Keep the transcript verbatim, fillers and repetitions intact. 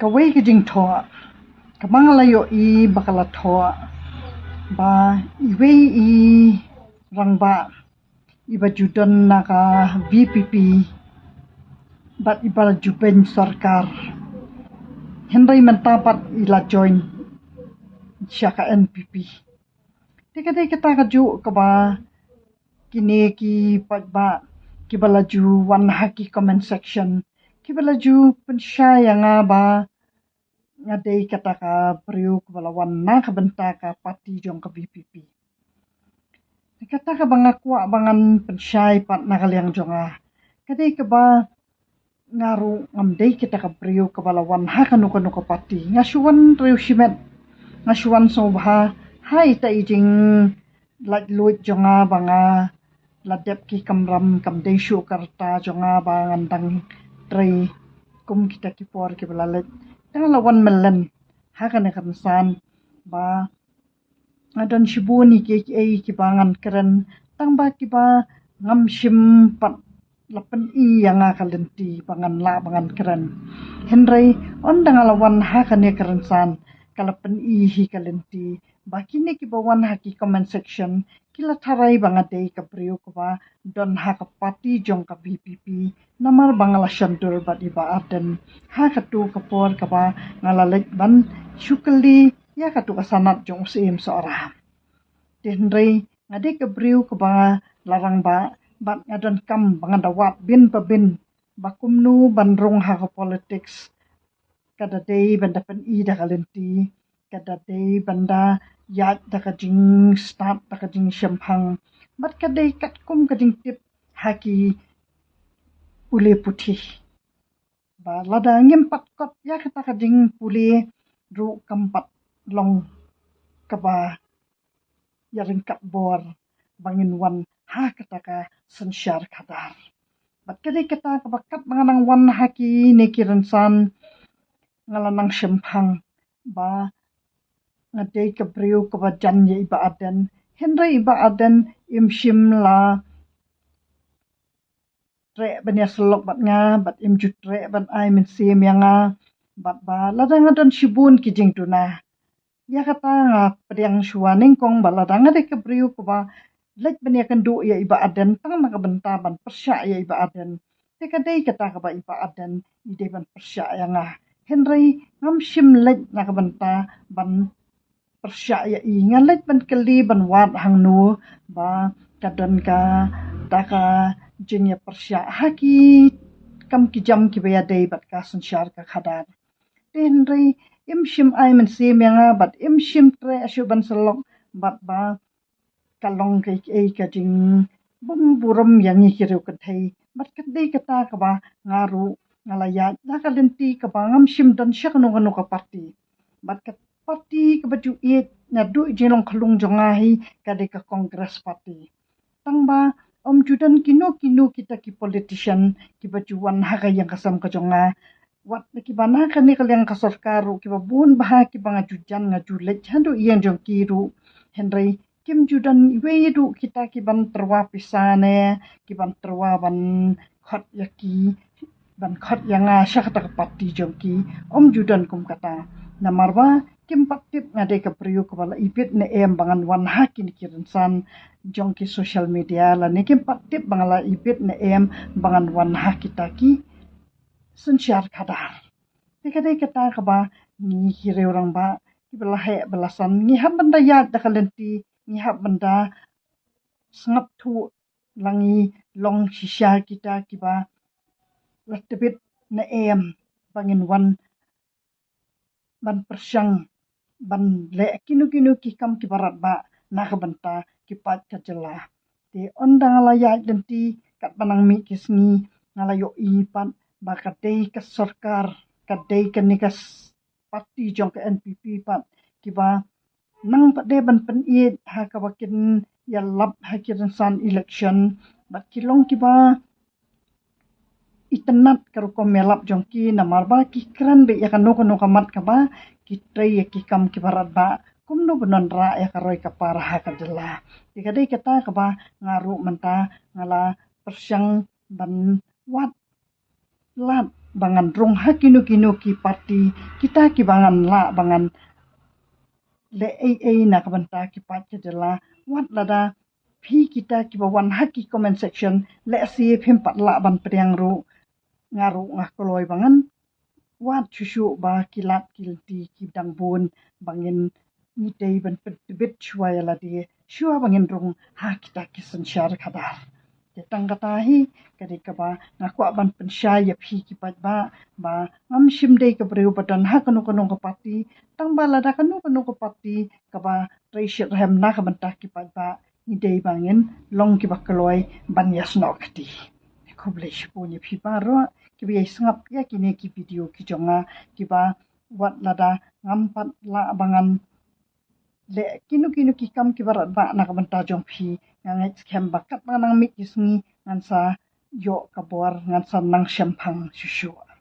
Kawei ka jingthoh kaba nga la ïohi ba ka la thoh ba iwei i rangbah iba ju don na ka V P P bad iba la ju beiñ sorkar, hynrei mynta pat i la join sha ka N P P. Te ka dei kata kajuh kaba kine ki paidbah kiba la ju wan ha ki comment section kiba la ju pynshai ïa nga ba nga dei kata ka briew kaba la wan na ka bynta ka party jong ka V P P. Kata kaba nga kwah ba ngan pynshai pat na ka liang jong nga ka dei kaba nga ruh ngam dei kata ka briew kaba la wan ha kano kano ka party. Nga shu wan riew shimet, nga shu wan sngewbha ha ita i jinglaitluid jong nga ba nga la dep ki kamram, kam dei shuh ka rta jong nga ba ngan dang trei kum kita ki por kiba la leit. Te nga la wan mlien ha kane ka rynsan ba nga don shibun ïa kiei kiei kiba ngan kren, tang ba kiba ngam shym pat la pyni ïa nga ka lynti ba ngan lah ba ngan kren. Hynrei ynda nga la wan ha kane ka rynsan ka la pyni hi ka lynti ba kine kiba wan ha ki comment section ki la tharai ba nga dei ka briew kaba don ha ka party jong ka V P P, namar ba nga la shon dur bad i Bah Ardent ha katu ka por kaba nga la leit ban shu kylli ïa katu ka sanad jong u Syiem Sohra. Te hynrei nga dei ka briew kaba la rangbah bad nga donkam ba ngan da wad bin pa bin ba kumno ban rung ha ka politics. Ka da dei ban da pyni da ka lynti, ka da dei ban da ïaid da ka jingstad, da ka jingshemphang, bad ka dei katkum ka jingtip ha ki pule puthi ba lada ngim pat kot ïa kata ka jingpule ruh kam pat long kaba ïa ryngkat bor ba ngin wan ha kata ka synshar khadar. Bad ka dei kata kaba katba nga nang wan ha kine ki rynsan nga la nang shemphang ba nga dei ka briew kaba jan ïa i Bah Ardent, hynrei i Bah Ardent im shym la treh ban ïasyllok bad nga bad im ju treh ban ai mynsiem ïa nga, bad ba lada nga don shibun ki jingduna, ïa kata nga pdiang shuwa nyngkong ba lada nga dei ka briew kaba leit ban ïakynduh ïa i Bah Ardent tang na ka bynta ban pyrshah ïa i Bah Ardent, te ka dei kata kaba i Bah Ardent i dei ban pyrshah ïa nga. Hynrei ngam shym leit na ka bynta ban pyrshah ïa i, nga leit ban kylli ban wad hangno ba ka don kata ka jingïapyrshah ha ki kam ki jam kiba ïadei bad ka synshar ka khadar. Te hynrei im shym ai mynsiem ïa nga bad im shym treh shuh ban syllok bad ba ka long kaei kaei ka jingbymburom ïa ngi ki riew kynthei. Bad ka dei kata kaba nga ruh nga la ïaid na ka lynti kaba ngam shym don sha kano kano ka party. Bad ka party kaba ju ïeit naduh i jinglong khlung jong nga hi ka dei ka Congress Party. Tang ba ym ju don kino kino kita ki politician kiba ju wan ha ka ïing ka sem ka jong nga. Wat na kiba na kane ka liang ka sorkar ruh kiba bun bha kiba nga ju jan nga ju leit haduh ïing jong ki ruh. Hynrei kim ju don iwei ruh kita ki ban tyrwa pisa ne ki ban tyrwa ban khot ïa ki, ban khot ïa nga sha kata ka party jong ki. Ym ju don kum kata. Namar ba kim pat tip nga dei ka briew kaba la ibit ne em ba ngan wan ha kine ki rynsan jong ki social media lane kim pat tip ba nga la ibit ne em ba ngan wan ha kita ki synshar khadar. Te ka dei kata kaba ngi ki riew rangbah kiba la heh ba la san ngi hap ban da ïaid da ka lynti, ngi hap ban da sngap thuh la ngi long shisha kita kiba la tbit ne em ba ngin wan ban pyrshang ban leh kino kino ki kam kiba radbah na ka bynta ki paid ka jylla. Te ynda nga la ïaid lynti katba nang mih ki sngi nga la ïohi pat ba ka dei ka sorkar, ka dei kane ka party jong ka N P P pat kiba nang pat de ban pynïeit ha kaba kin ïalap ha ki rynsan election bad ki long kiba itynnad ka rukom ïalap jong ki namar ba ki kren beit ïa kano kano ka mat kaba ki trei ïa ki kam kiba radbah kumno ban wanrah ïa ka roi ka par ha ka jylla. Te ka dei kata kaba nga ruh mynta nga la pyrshang ban wad lad ba ngan rung ha kino kino ki party, kita kiba ngan lah ba ngan leh ei ei na ka bynta ki paid ka jylla, wat lada phi kita kiba wan ha ki comment section, lehse phim pat lah ban pdiang ruh, nga ruh nga kloi ba ngan wad shuh shuh ba ki lad ki lynti ki dang bun ba ngin, ngi dei ban pyntbit shuwa ïa lade shuwa ba ngin rung ha kita ki synshar khadar. Te tang kata hi ka dei kaba nga kwah ban pynshai ïa phi ki paidbah ba ngam shym dei ka briew ba don ha kano kano ka party, tang ba lada kano kano ka party kaba trei shitrhem na ka bynta ki paidbah, ngi dei ba ngin long kiba kloi ban ïasnoh kti. Khublei shibun ïa phi baroh kiba ïai sngap ïa kine ki video ki jong nga, kiba wat lada ngam pat lah ba ngan leh kino kino ki kam kiba radbah na ka bynta jong phi, nga ngeit skhem ba katba nang mih ki sngi ngan sa ïoh ka bor, ngan sa nang shemphang shuh shuh.